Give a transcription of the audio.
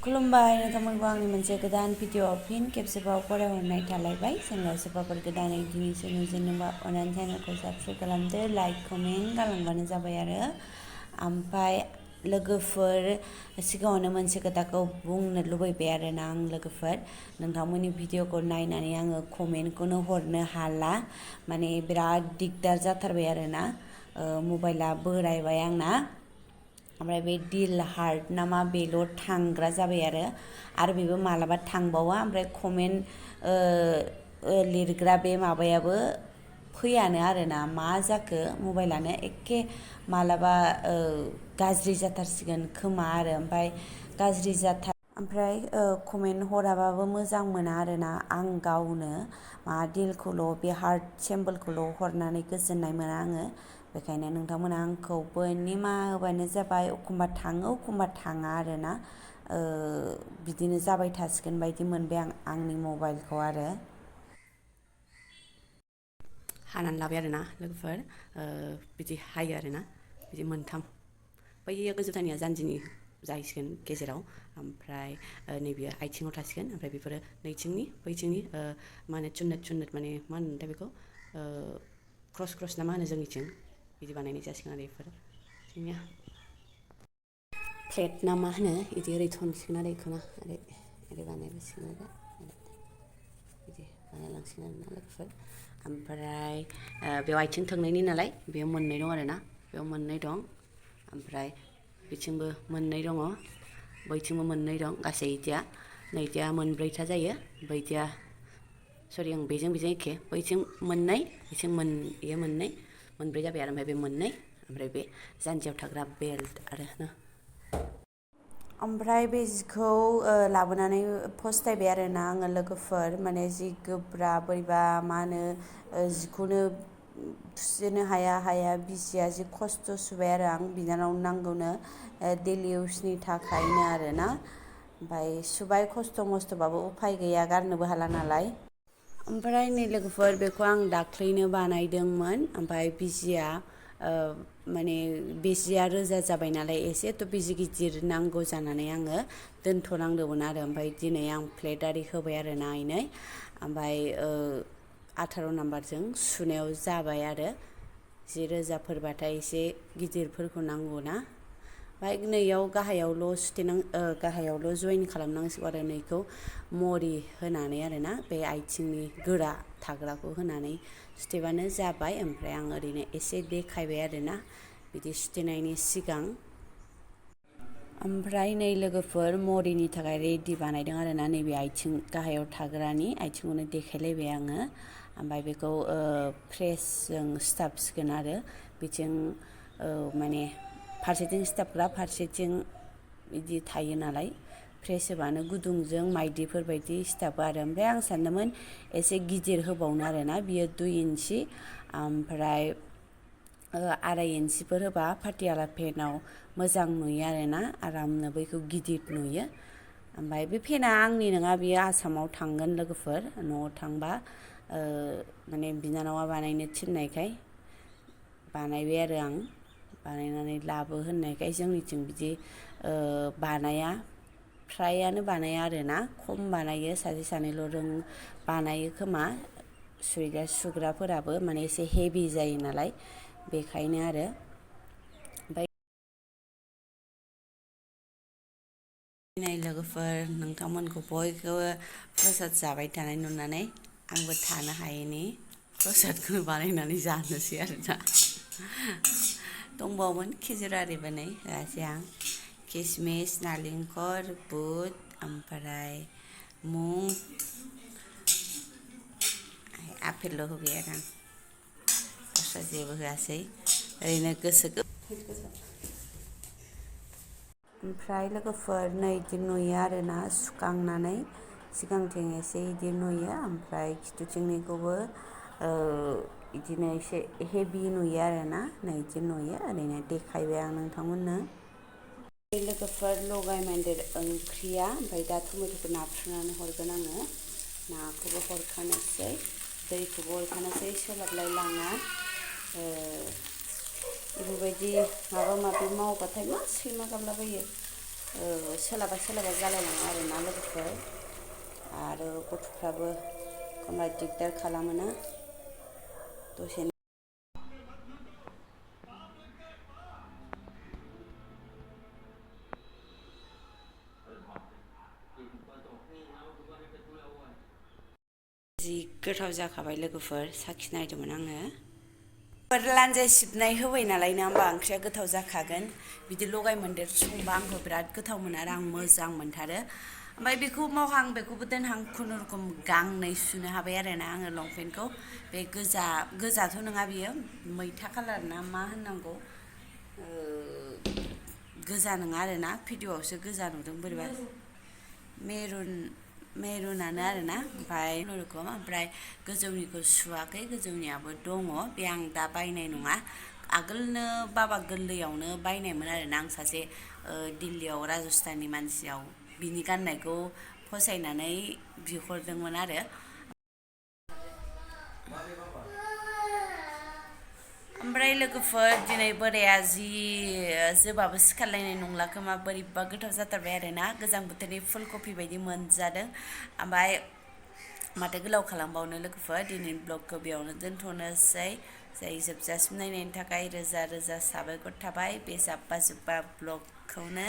खुलुमबाय नोंथांमोनखौ आंनि मोनसे गोदान भिडिअ फिन खेबसेबाव फरायहरनाय थालायबाय जोंनाव सोरबाफोर गोदानै दिनैसो नुजेनोबा अननानै चेनेलखौ साबस्क्राइब खालामदो लाइक कमेन्ट गालांबानो जाबाय आरो ओमफ्राय लोगोफोर सिगाङावनो मोनसे खोथाखौ बुंनो लुबैबाय आरोना आं लोगोफोर नोंथांमोननि भिडिअखौ नायनानै आङो कमेन्टखौनो हरनो हाला माने बिराद दिगदार जाथारबाय आरोना मबाइला बोरायबाय आंना ओमफ्राय बे डिल हार्ट नामा बेल' थांग्रा जाबाय आरो बेबो मालाबा थांबावा ओमफ्राय कमेन्ट लिरग्रा बे माबायाबो फैयानो आरोना मा जाखो मबाइलानो एखे मालाबा गाज्रि जाथारसिगोन खोमा आरो ओमफ्राय गाज्रि ओमफ्राय कमेन्ट हराबाबो मोजां मोना आरोना आं गावनो मा डिलखौल' बे हार्ट सिम्बलखौल' हरनानै गोजोननाय मोना आङो बेखायनो नोंथांमोना आंखौबो निमाहा होबानो जाबाय एखमबा थाङो एखमबा थाङा आरोना बिदिनो जाबाय थासिगोन बायदि मोनबाय आंनि मबाइलखौ आरो हानानै लाबाय आरोना लोगोफोर बिदि हायो आरोना बिदि मोनथाम बैयो गोजौथानिया जानजिनि जाहैसिगोन गेजेराव ओमफ्राय नैबेयो आथिङाव थासिगोन ओमफ्राय बेफोरो नैथिंनि बैथिंनि मा होनो चुन्नट माने मा होनोमोनथाय बेखौ क्रस ना मा होनो जोंनिथिं बिदि बानायनाय जासिगोन आरो बेफोर जोंनिया प्लेट ना मा होनो बिदि ओरै थनसिगोन आरो बेखौनो ओरै बानायबोसिगोन आरो बिदि बानायलांसिगोन आरोना लोगोफोर ओमफ्राय बेयाव आथिं थोंनैनि नालाय बेयाव मोननै दं आरोना बेयाव मोननै दं ओमफ्राय बिथिंबो मोननै दङ बैथिंबो मोननै दं गासै इदिया नैदिया मोनब्रैथा जायो बैदिया सरि आं बेजों एखे बैथिं मोननै बिथिं बेयो मोनब्रै जाबाय आरो ओमफ्राय बे मोननै ओमफ्राय बे जानजियाव थाग्रा बेल्ट आरो ना ओमफ्राय बे जिखौ लाबोनानै फस्थायबाय आरोना आङो लोगोफोर माने जि गोब्राब बोरैबा मा होनो जिखौनो थुसिनो हाया बिसिया जि खस्थ' सुबाय आरो आं बिनानावनो नांगौनो डेलि इउसनि थाखायनो आरोना ओमफ्राय सुबाय खस्थ' मस्थ'बाबो उफाय गैया गारनोबो हाला नालाय ओमफ्राय नै लोगोफोर बेखौ आं दाख्लैनो बानायदोंमोन ओमफ्राय बिजिया माने बिजिया रोजा जाबाय नालाय एसे थ' बिजि गिदिर नांगौ जानानै आङो दोनथ'नांदोंमोन आरो ओमफ्राय दिनै आं प्लेट आरि होबाय आरो नायनै ओमफ्राय 18 नाम्बारजों सुनायाव जाबाय आरो जि रोजाफोरबाथाय एसे गिदिरफोरखौ नांगौ ना ओमफ्राय नैयाव गाहायावल' जइन खालामनांसिगौ आरो नैखौ मरि होनानै आरोना बे आथिंनि गोरा थाग्राखौ होनानै सुथेबानो जाबाय ओमफ्राय आं ओरैनो एसे देखायबाय आरोना बिदि सुथेनायनि सिगां ओमफ्राय नै लोगोफोर मरिनि थाखाय रेडि बानायदों आरोना नैबे आथिं गाहायाव थाग्रानि आथिंखौनो देखायलायबाय आङो ओमफ्राय बेखौ प्रेसजों सिथाबसिगोन आरो बिथिं माने फारसेथिं सिथाबग्रा फारसेथिं बिदि थायो नालाय प्रेस होबानो गुदुंजों माइदिफोर बायदि सिथाबो आरो ओमफ्राय आं सानदोंमोन एसे गिदिर होबावनो आरोना बियो 2 इन्सि ओमफ्राय 2.5 इन्सिफोर होबा पाटियाला पेनाव मोजां नुयो आरोना आरामनो बैखौ गिदिर नुयो ओमफ्राय बे पेना आंनि नङा बियो आसामाव थांगोन लोगोफोर न'आव थांबा माने बिनानावा बानायनो थिननायखाय बानायबाय आरो आं बानायनानै लाबो होननायखाय जोंनिथिं बिदि बानाया फ्रायानो बानाया आरोना खम बानायो सासे सानैल' बानायो खोमा सुग्राफोराबो माने एसे हेभि जायो नालाय बेखायनो आरो ओमफ्राय नाय लोगोफोर नोंथांमोनखौ बयखौबो प्रसाद जाबाय थानाय नुनानै आंबो थानो हायैनि प्रसादखौ बानायनानै जानोसै आरोना दंबावोमोन खिजुर आरिबो नै होआसै आं किसमिस नालेंखर बुट ओमफ्राय मुग आपेलल' होबाय आरो आं दस्रा जेबो होआसै ओरैनो ओमफ्राय लोगोफोर नै इदि नुयो आरोना सुखांनानै सिगांथिं एसे इदि नुयो ओमफ्राय खिथुथिंनिखौबो इदिनो एसे हेभि नुयो आरोना नै इदि नुयो ओरैनो देखायबाय आं नोंथांमोननो लोगोफोर लगाय मोन्देर ओंख्रिया ओमफ्राय दा टमेट'खौ नाफ्रुनानै हरगोन आङो नाखौबो हरखानोसै दैखौबो हरखानोसै सोलाबलाय लाङा बेफोरबायदि माबा माबि मावबाथाय मा सैमा गाबलाबायो सोलाबा सोलाबा जालायलाङो आरोना लोगोफोर आरो गथ'फ्राबो एखमबा दिगदार खालामोना दसेनो जि गोथाव जाखाबाय लोगोफोर साखिनायदोंमोन आङो लान्जाय सिबनाय होबाय नालाय ना होमबा ओंख्रिया गोथाव जाखागोन बिदि लगाय मोन्देर संबा आंखौ बिराद गोथाव मोनो आरो आं मोजां मोनथारो ओमफ्राय बेखौ मावहां बेखौबो दोनहां खुनुरुखुम गांनै सुनो हाबाय आरोना आङो लंपेन्टखौ बे गोजाथ' नङा बियो मैथा कालार ना मा होननांगौ गोजा नङा आरोना भिडिअआवसो गोजा नुदों बोरैबा मेरुनानो आरोना ओमफ्राय खुनुरुखुम ओमफ्राय गोजौनिखौ सुवाखै गोजौनियाबो दङ बे आं दा बायनाय नङा आगोलनो बाबा गोरलैयावनो बायनायमोन आरोना आं सासे दिल्लीयाव राजस्थाननि मानसियाव बिनि गाननायखौ फसायनानै बिहरदोंमोन आरो ओमफ्राय लोगोफोर दिनै बोराया जि जोबाबो सिखारलायनाय नंला खोमा बोरैबा गोथाव जाथारबाय आरोना गोजां बोथोरनि फुल कफि बायदि मोनजादों ओमफ्राय माथो गोलाव खालामबावनो लोगोफोर दिनैनि ब्लगखौ बेयावनो दोनथ'नोसै जाय जोबजासिम नायनायनि थाखाय रोजा रोजा साबायखर थाबाय बे जाब्बा जुब्बा ब्लगखौनो